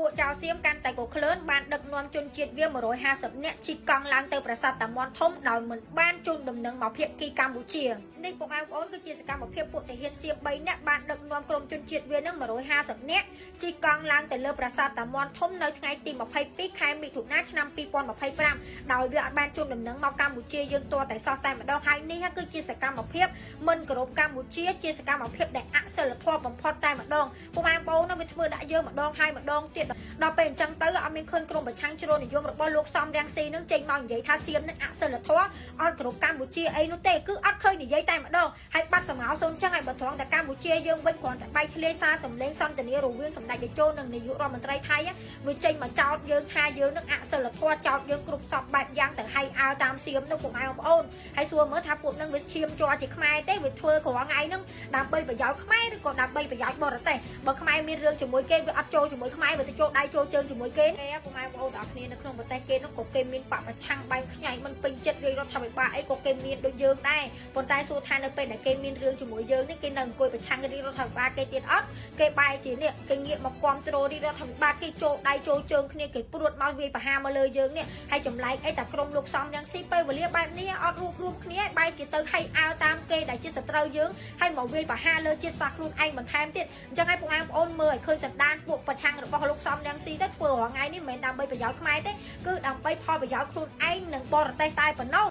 ពួកចៅសៀមកាន់តែកក្លឿនបានដឹកនាំជនជាតិវា150នាក់ជិះកង់ឡើងទៅប្រាសាទតាមាន់ធំដោយមិនបានជូនដំណឹងមកភាគីកម្ពុជានេះពុកម៉ែបងប្អូនគឺជាសកម្មភាពពួកទាហានសៀម3នាក់បានដឹកនាំក្រុមជនជាតិវានឹង150នាក់ជិះកង់ឡើងទៅលើប្រាសាទតាមាន់ធំនៅថ្ងៃទី22ខែមិថុនាឆ្នាំ2025ដោយវាអត់បានជូនដំណឹងមកកម្ពុជាយើងទាល់តែសោះតែម្ដងហើយនេះគឺជាសកម្មភាពមិនគោរពកម្ពុជាជាសកម្មភាពដែលអសិលធម៌បំផុតតែម្ដងពុកម៉ែបងប្អូនណាវាធ្វើដាក់យើងម្ដងហើយម្ដងទៀតដល់ពេលអញ្ចឹងទៅអត់មានឃើញក្រុមប្រឆាំងជ្រុលនិយមរបស់លោកសំរាំងស៊ីនឹងចេញមកនិយាយថាសៀមនឹងអសិលធម៌អត់គោរពកម្ពុជាអីនោះទេគឺអត់ឃើញនិយាយតែម្ដងហើយបាត់សម្ោសូនចឹងហើយបើត្រង់តែកម្ពុជាយើងវិញគ្រាន់តែបែកធ្លាយសារសម្លេងសន្ទនារវាងសម្ដេចតេជោនិងនាយករដ្ឋមន្ត្រីថៃវាចេញមកចោទយើងថាយើងនឹងអសិលធម៌ចោទយើងគ្រប់សពបែបយ៉ាងទៅឲ្យអើតាមសៀមនោះពុកម៉ែបងប្អូនហើយសួរមើលថាពួកនឹងវាឈាមជ័រជាខ្មែរទេវាធ្វើរាល់ថ្ងៃហ្នឹងដើម្បីប្រយោជន៍ខ្មែរឬក៏ដើម្បីប្រយោជន៍បរទេសបើខ្មែរមានរឿងជាមួយគេវាអត់ចូលជាមួយខ្មែរវាទៅចូលដៃចូលជើងជាមួយគេទេពុកម៉ែបងប្អូនទាំងអស់គ្នានៅក្នុងប្រទេសគេនោះក៏គេមានបពប្រឆាំងបែងខ្ញែកមិនពេញចិត្តរាជរដ្ឋាភិបាលអីក៏គេមានដូចយើងដែរប៉ុន្តែសួរថានៅពេលដែលគេមានរឿងជាមួយយើងនេះគេនៅអង្គុយប្រឆាំងរាជរដ្ឋាភិបាលគេទៀតអត់គេបែរជានេះគេងាកមកគ្រប់គ្រងរាជរដ្ឋាភិបាលគេចូលដៃចូលជើងគ្នាគេព្រួតមកវាយប្រហារមកលើយើងនេះហើយចម្លែកអីតែក្រុមលោកសំរាំងស៊ីពេលវេលាបែបនេះអត់រួបរួមគ្នាបែរគេទៅឲ្យអើតាមគេដែលជាសត្រូវយើងហើយមកវាយប្រហារលើជាតិសាសន៍ខ្លួនឯងបន្ថែមទៀតអញ្ចឹងហើយពួកឯងបងប្អូនមើលឲ្យឃើញសន្តានពួកប្រឆាំងរបស់លោកសំរាំងស៊ីទៅធ្វើរាល់ថ្ងៃនេះមិនមែនដើម្បីប្រយោជន៍ខ្មែរទេគឺដើម្បីផលប្រយោជន៍ខ្លួនឯងនិងបរទេសតែប៉ុណ្ណោះ។